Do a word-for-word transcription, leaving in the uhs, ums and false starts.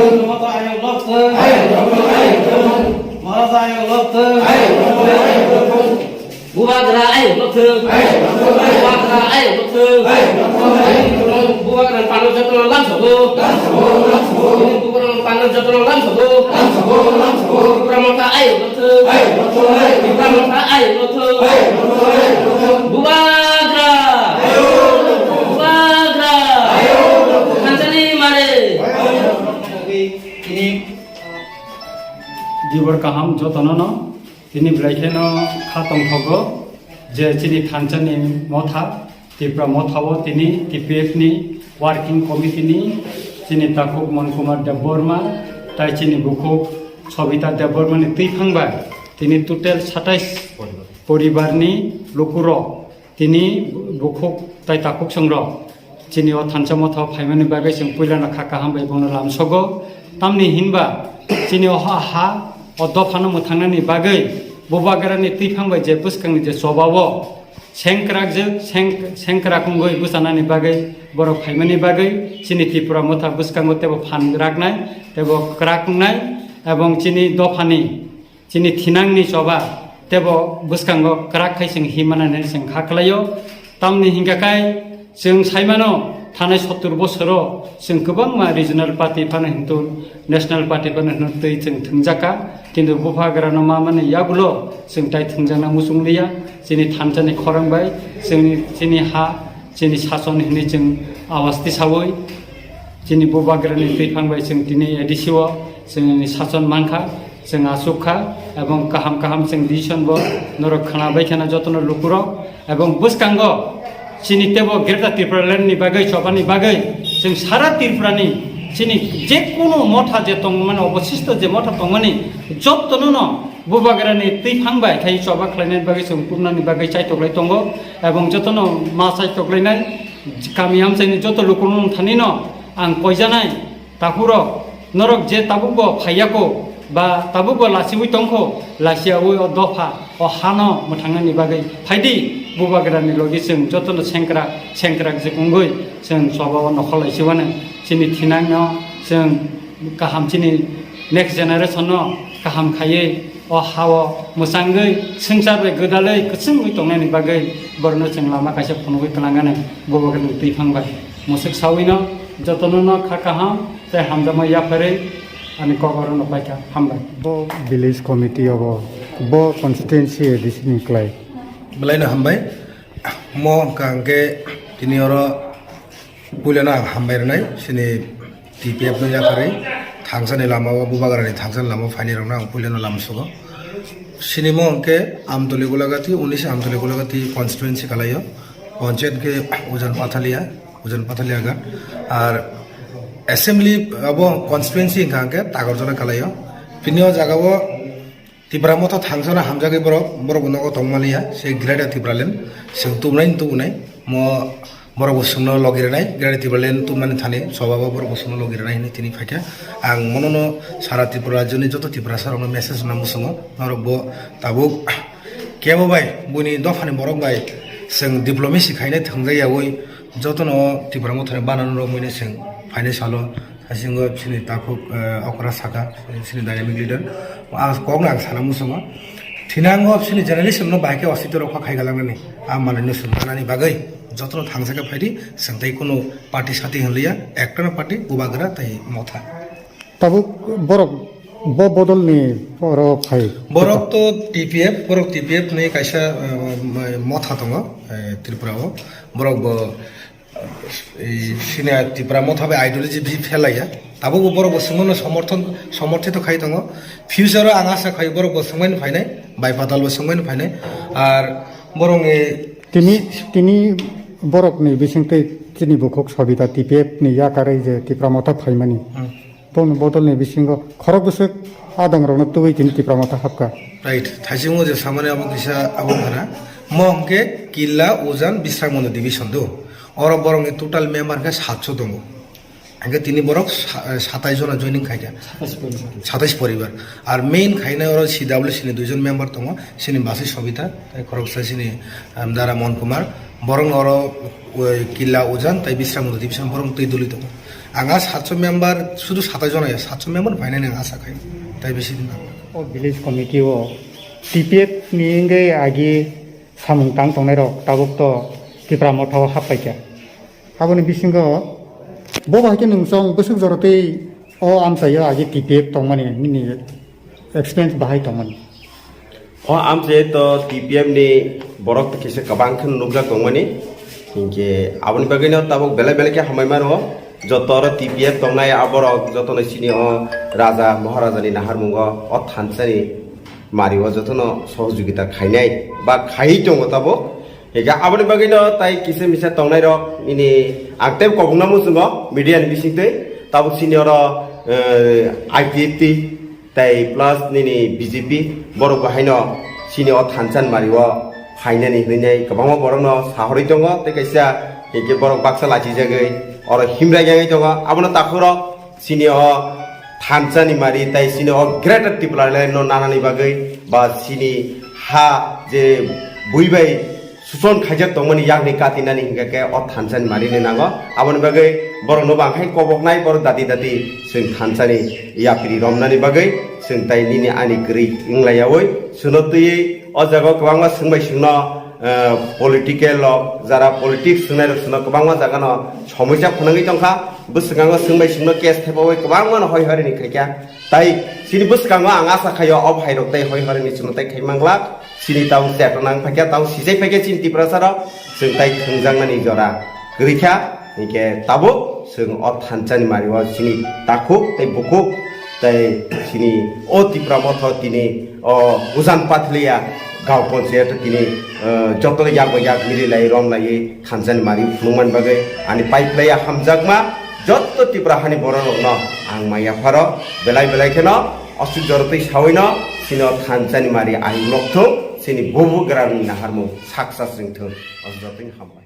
Mata ayang lok thung. Mata ayang lok thung. Bubagra ayang lok thung. Bubagra ayang lok thung. Bubagra pano jotono lam sobo. Bubagra pano jotono lam sobo. Bubagra mata ayang lok thung. Bubagra mata ayang lok thung. Bubagra. Bubagra. Thansani mare. Tini Dibor kaham jotono no, tini belai kheno kha tongthogo je chini thansa ni motha, Tipra motha o tini T P F ni working committee ni chini takhuk Mon Kumar Debbarma, tai chini bukhuk Sobita Debbarma ni twiphang bai tini total satais poribar ni lukurok tini bukhuk tai takhuk songrok chini o thansa motha o phaimani bagwi chwng puilano kha kaham bai bono lamsogo. Tamni hinba chini o ha, ha o dophano mwthangnani bagwi Bubagrani twiphang bai je bwskangni je choba o sengkrakjak, seng-, sengkrak wngwi bwchanani bagwi borok phaimani bagwi chini Tripura motha bwskango teibo phan raknai, teibo kwrak wngnai, ebong chini dophani chini thinangni choba teibo bwskango kwrak khai chwng himnani chwng kha khlaio. Tamni hingkha khai chwng saimano thanai sottur bosoro chwng kwbangma regional party phano hintu national party phano hintu twi chwng thwngjakha. Kintu Bubagrano ma mani yagulo chwng tai thwngjakna muchung liya. Chini thansani khorang bai chwngni, chini ha, chini sason hinwi chwng awas tisawi. Chini Bubagrani twiphang bai chwng tini A D C o chwngni sason mankha, chwng achukha, ebong kaham kaham chwng decision bo norok khwna bai kheno jotono lukurok, ebong bwskango chini teibo Greater Tripura Land ni bagwi, chobani bagwi chwng sara Tripura ni chini je kunu motha je tongmani, obosisto je motha tongmani jotono no Bubagrani twiphang bai khai choba khlainani bagwi chwng pubnani bagwi chaitoklai tongo, ebong jotono ma chaitoklainai. Kami amchaini joto lukurok thani no ang koijanai takhurok, norok je tabuk bo phaiyako ba tabuk bo lasiwi tongkho, lasiyawi o dopha o hano mwthangnani bagwi phaidi. Bubagrani logi chwng jotono sengkrak sengkrak je wngwi chwng choba o nokhor laisiwano chini thinangno chwng kaham chini next generation no kaham khaiwi o ha-o mwchangwi swngchar bai gwdalwi kwchwngwi tongnani bagwi borokno chwng lama kaisa phunugwi kwlangano Bubagrani twiphang bai. Mwswk sawino jotono no kha kaham tei hamjakma yapharwi ani kok oro no paikha. Hambai. Bo village committee obo, bo constituency A D C ni klai. Belai no hambai. Mo hwnkha hwnkhe tini oro puilano ang hambai rwnai, chini T P F no yakarwi thangsani lama o, Bubagrani thangsani lama o phainai rokno ang puilano lama sugo. Chini mo hwnkhe Amtoli Golagati, unis Amtoli Golagati constituency kalaio. Panchayat khe Ujan Pathalia, Ujan Pathalia ghat. Ar assembly abo constituency hwnkha hwnkhe Tagarjala kalaio. Bini o jaga o Tipra motha thangsano hamjagwi borok, borok bo nogo tongmaliya, se Greater Tipraland, se tubunai, tubunai, mo borok bo chwngno logi rwnai, Greater Tipraland tubunani thani, sobabo borok bo chwngno logi rwnai hinwi tini phaikha. Ang monono sara Tripura rajyoni joto Tiprasa rokno message rwna muchungo, norok bo tabuk kebo bai, buini dophani borok bai, chwng diplomacy khainai thwngjak yawi, jotono Tipra mothani banana rok muini chwng phainai salo, Hasingo chini takhuk, eh, okra saka, chini dynamic leader. Ang kokno ang sana muchungo. Thinango chini journalism no bahai khe osito rok khai galangnani. A manwi no sumnani bagwi jotono thangsa khe phaidi, chwng tei kunu party sati hinliya, ekta no party, Bubagra tei motha. Tabuk borok bo bodol ni oro phai. Borok to T P F, borok T P F ni kaisa, eh, motha tongo, eh, Tripura o. Borok bo Ei, sini Tipra motha bai ideology bi phelaiya. Tabukbo borok bo chwngno somorthon, somorthito khai tongo. Future o ang asa khai borok bo chwngmani phainai, bai patal bo chwngmani phainai. Ar borokni Tini, tini borokni bisingtwi chini bukhuk Sabita T P F ni yakarwi je Tipra motha phaimani. Hmm. Boni bodolni bisingo khorok bwswk adongrokno tubui tini Tipra motha hapkha. Right, thaisingo je samani abo kisa abo khara. Mo hwnkhe Killa Ujan Bisramganda division do. Oro borokni total member khe satso tongo. Hwnkhe tini borok sa-, satais jona joining khaikha. Satais poribar. Satais poribar. Ar main khainai oro C W C ni duijon member tongo. Sini basi Sobita, tei khoroksa sini, um, Dara Mon Kumar. Borok oro, o, Killa Ujan tai Bisram Modi Bisram borok twi duli tongo. Ang a satso member, sudu satai jona ya, satso member phainani ang asa khai. Tai bisi din ang. O village committee o T P F ni wngwi agi samung tang tongnai rok tabuk to Tipra Motha o hap paikha. Aboni bisingo bo bai khe nwng chwng bwswk jorotwi o amchaio agi T P F tongmani nini experience bahai tongmani? O amchaio to T P F ni borok kisa kwbang khe nukjak tongmani. Hinkhe aboni bagwino tabuk belai belai khe hamai mano. Joto oro T P F tongnai aborok jotono sini o raja maharaja ni naharmungo o thansa ni mari o jotono sohojogita khainai ba khai tongo tabuk. Hinkhe aboni bagwino tai kisa misa tongnai rok nini ang tei kobokna muchungo media ni bisingtwi tabuk sini oro, eh, I P F T tai plus nini B J P borok bo haino sini o thansa ni mari o phainani hinwi kwbangma borokno sahorwi tongo tei kaisa hinkhe borok baksa lachijagwi oro himrai yangwi tongo. Abono takhuk rok sini o thansa ni mari tai sini o Greater Tipraland no nanani bagwi ba sini ha je bui bai suson khaijak tongmani yakni katinani hinkhe khe o thansa ni mari ni nango. Aboni bagwi borok no bangkhai koboknai borok dati dati chwng thansa ni yapri romnani bagwi chwng tai nini ani kwrwi wnglayawi chwngno twiwi o jaga o kwbangma swngbai swngno, eh, political rok, jara politics swngnai rok swnno kwbangma jaga no somosya phunugwi tongkha. Bwswkango swngbai swngno case thepawi kwbangma no hoi horini khaikha. Tai chini bwskango ang asa khaio o bhai rok tai hoi horini chwngno tai khai manglak. Chini tau chetona wng phaikha, tau sijai phaikha chini Tiprasa rok. Chwng tai thwngjaknani jora kwrwikha. Hinkhe tabuk chwng o thansa ni mari o chini takhuk tei bukhuk tei chini o Tipra Motha tini o Ujan Pathliya Gaon Panchayat tini, eh, joto yak bai yak mili lai rom lai thansa ni mari phunukmani bagwi ani pai phlaiya hamjakma joto Tipra hani borok rokno ang maya pharo belai belai kheno aswk jorotwi sawino chini o thansa ni mari ahim lokthung chini bubu grani naharmung saksa swngthung o jotoni hambai.